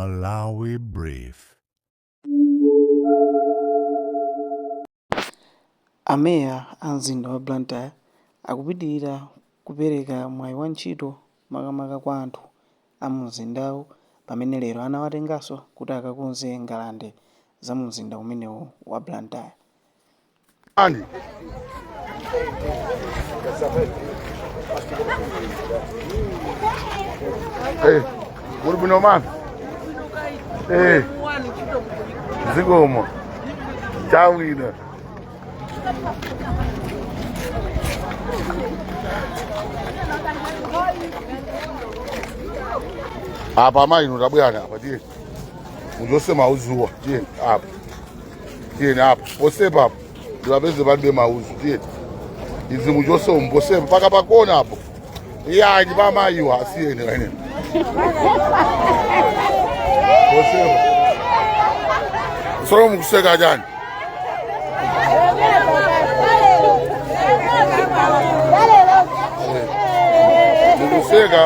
Malawi Brief. A Mayor a mzinda wa Blantyre akupitilira kupereka mwayi wa ntchito makamaka kwa anthu a mu mzindawu pamene lero anawatenganso kuti akakonze ngalande za mu mzinda umenewu wa Blantyre. Ani. Eh, uli bwino mani? Eh. Zikomo. Chabwino. Apa amayi inu tabwerani apa tiye. Muchose mauzuwa tiye apa. Tiyeni apa posepa apo ndipapeze palibe mauzu tiyeni izi muchose umu posepa mpaka pakona apo iyayi ndi pamayiwa asiyeni kaeneni posepa solo mukuseka chani mukuseka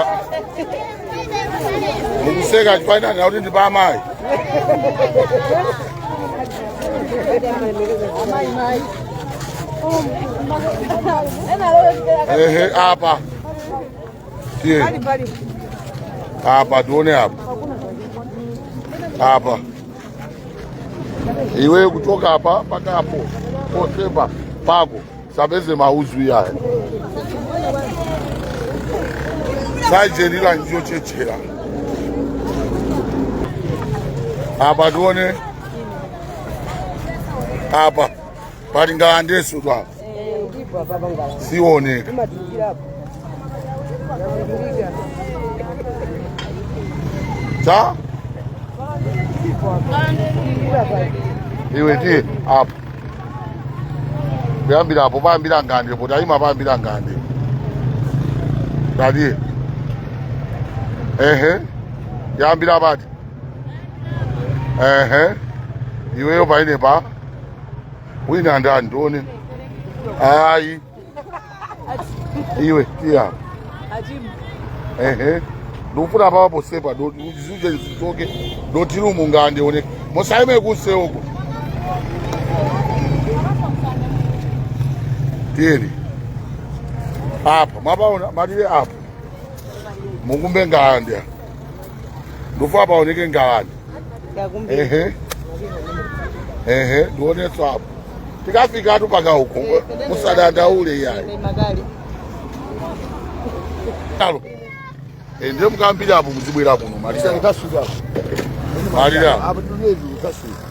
mukuseka chifukwa chani kuti ndi pamayi Ehe, apa tiye apa tione apa apa iwe kuchoka apa mpaka apo posepa pako sapeze mauzu iyayi sajenila njochechera apa tione apa pali ngalandenso tu apa sioneka cha iwe tiye apa kuyambira apo payambira ngalande po tayima payambira ngalande tatiye ehe yambira pati ehe iweyo paine pa wina ndani tione ayi iwe tiya ehe ndikufuna papa posepa zuje zichoke dotirumu ngalande oneka musaime kunsewuko tiyeni apa mwapaona malire apa mukumbe ngalande ndikufuna paoneke ngalande ehe ehe ndionetso apo tikafikatu paka uko musadandaule iyayi alo Eh, ndiye mukambira apo muzibwera kuno malira malira Apo tunezi ukasvika.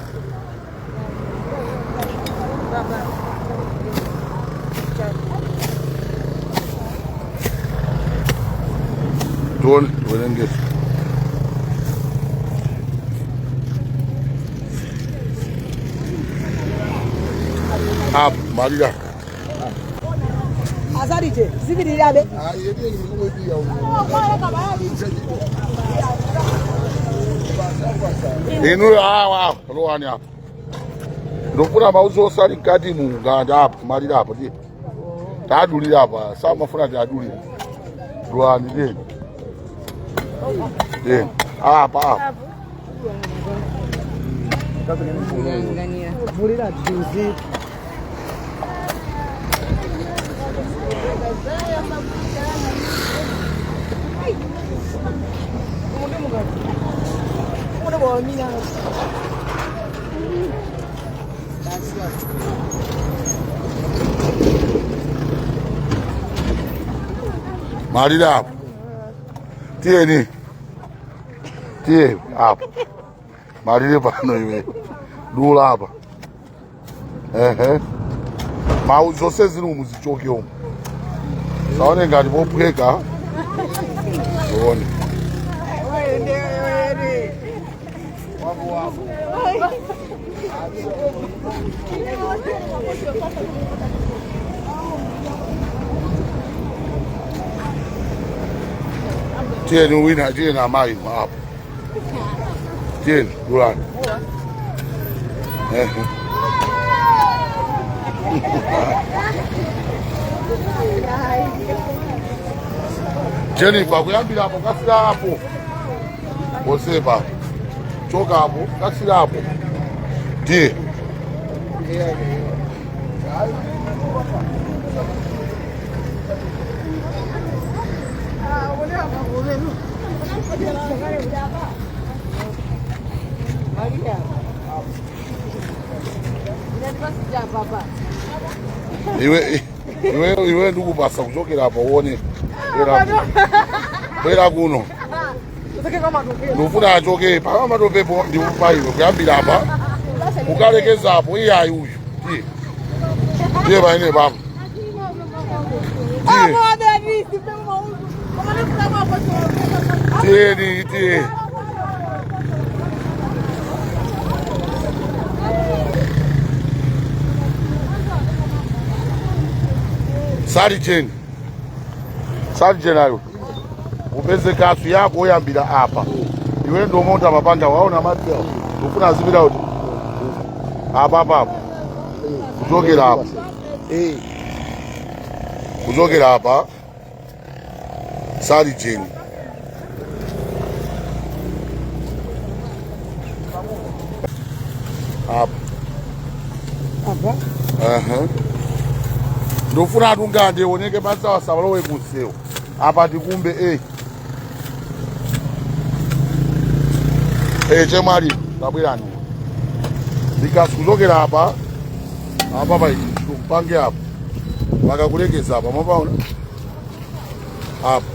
Tione tiwerengese apo malira Azarite zipitirabe. Inuyo awa lowani apo ndofuna mauzu osali mkati mu ngalande apo malira apo tiye tadulira apa samafuna tiadulire lowani tiye tiye apa apa Vulira juzi. Malira apo tiyeni tiye apo malire pano iwe dula apa ehe mau zonse zili umu zichoke umu saone ngati pophweka tione tiyeni wina tiyeni amayi apo tiyeni dulani ehe Jennifer kuyambira apo kafika apo posepa Choka apo, kasira apo. Tiye. Iwe iwe iwe ndikupasa kuchokera apa uone. Bwera kuno. Bwera kuno. Ndikufuna achoke pama matopepo ndikupa iwe kuyambira apa. Ukalekeza apo iye ayi uyu. Tiye. Tiye paine papa. Tiye. Tiye tiye. Sarijeni. Sarijeni ayo. Upeze kasu yako oyambira apa. Iwe ndomonda mapanga waona madzi awo. Ufuna azipita kuti apa apa apa. Kuchokera apa. Kuchokera apa. Sarijeni. Apa. Apa? Aha. Ndofuna atungande oneke masawa sawalowe kunsewu. Apa tikumbe eh. Eh chemwali tabwerani. Ndikasi kuchokera apa. Apa pa ichi tupange apa. Pakakulekeza apa mwapaona? Apa.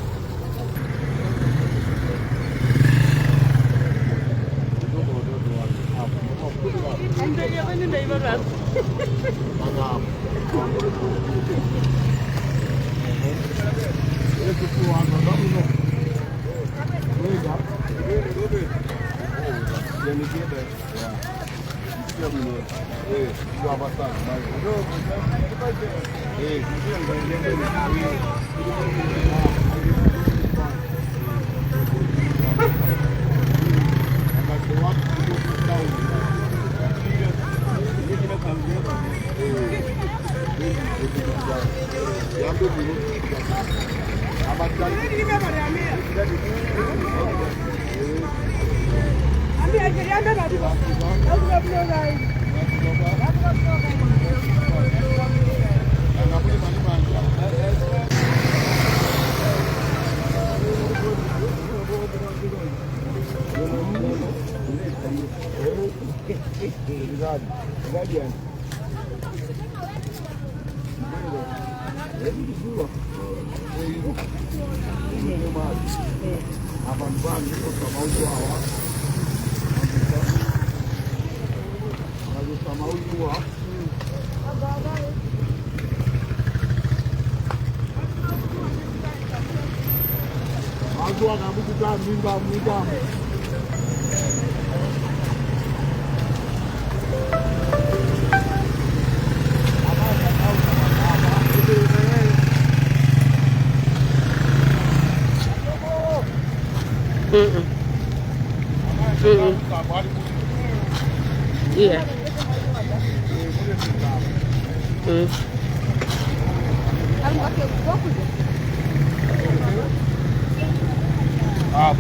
Yeah. Up.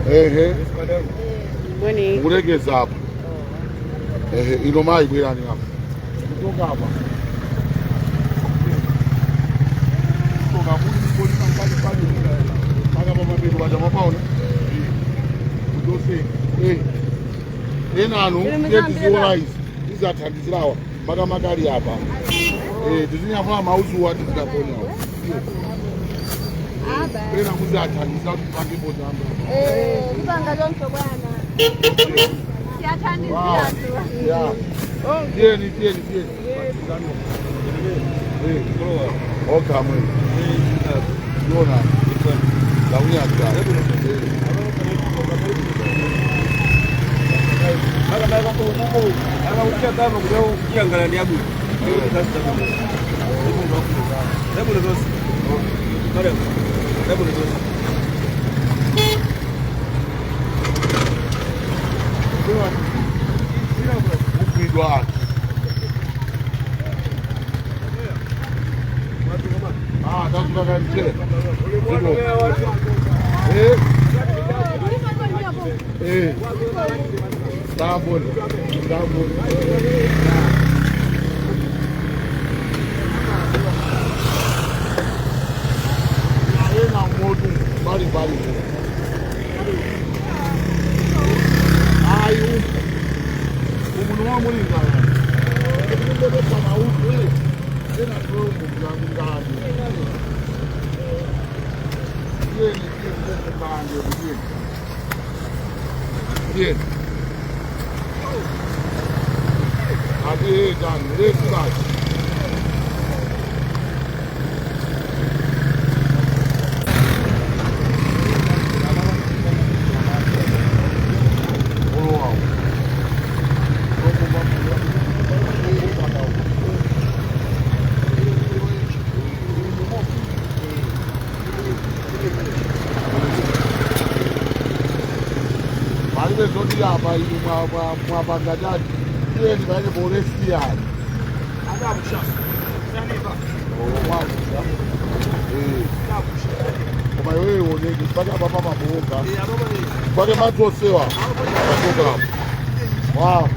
Ehe. Morning. Mulegeza apa. Ehe, ino mai bwerani apa. Kutoka apa. Kutoka kuti kodi pangani pali. Paka pa mapeto paja mapaona. Kudose. Eh. Enanu tiziona izi. Tizathandizirawa makamakali apa. Eh, tizinyamula mauzuwa tizikaponya. Pena kuzathandizira kuti pange pozamba. Eh, libanga lonke bwana. Siyathandizira tu. Yeah. Tieni, tieni, tieni. Eh, okay, mwe. Yona. Launyaka. Mugwidwa. Ah, that's what I'm saying. Eh. Eh. Tambona. Tambona. Ena modu bali bali. Ayi umuntu wamulingana. Ukumbebesa mauzu ena mngani. Yeni yeni mngani yeni. Yeni. Hadi can, neresi var? Palibe zoti apa inu mwapanga chani tiyeni paine polesiyani koma iwewe oneke pake apa pamaboka pake madzi osewa amaboka apa wa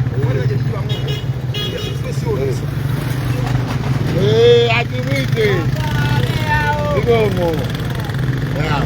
achimwite ikomo ya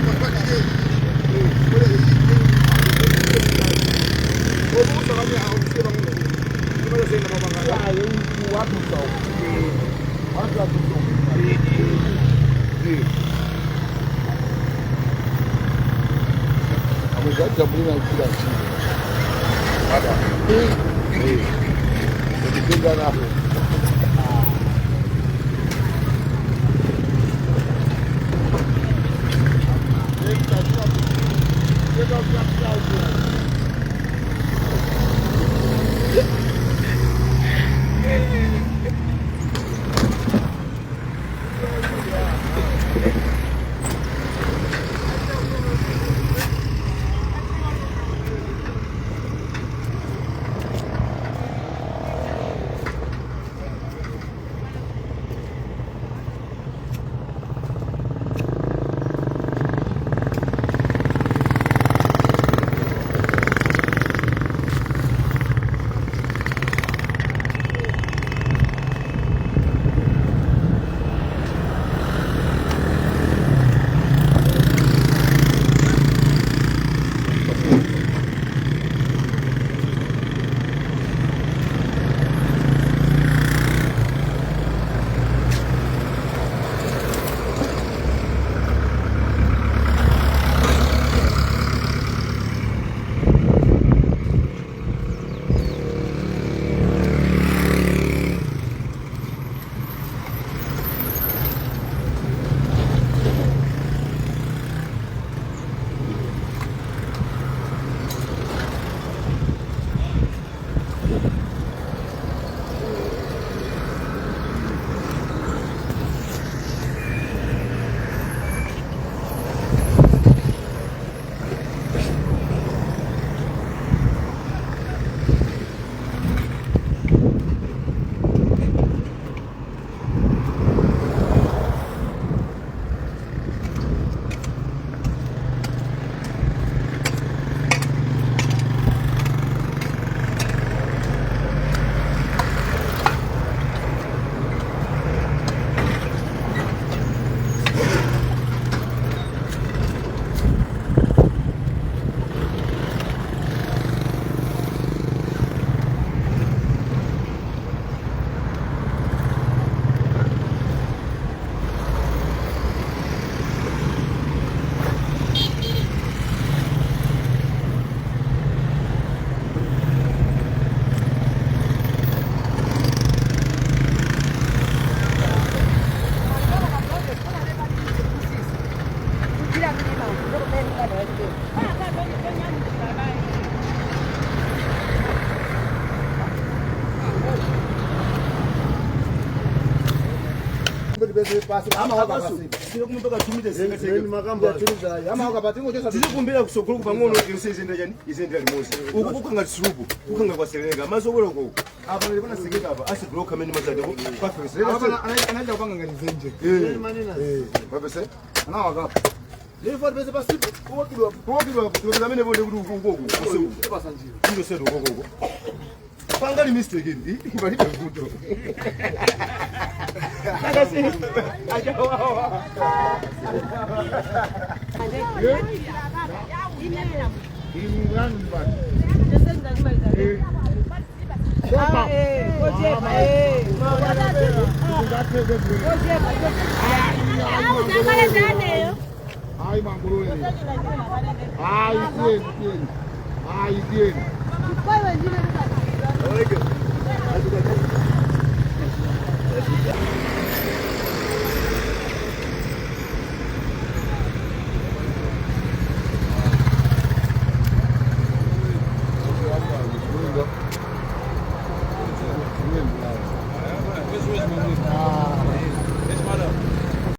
Tizikumbira kusogolo pang'ono isendera chani isendera limodzi uku kukanga tisupu kukanga kwasereka mazobwera uko apa ndipana sekeka apa asibloka amene mazadeko anaenda kupanga ngati zenje. Mapese anawakapa. Lero pese pasipo kuwakidwa kuwakidwa kupeza amene bonde kuti ukoko usiku. Ndo sedo ukoko. Pangali mistake ndi palibe vuto. Akasi ajawawa. Hayi mangulule. Hayi tiyeni tiyeni. Hayi tiyeni.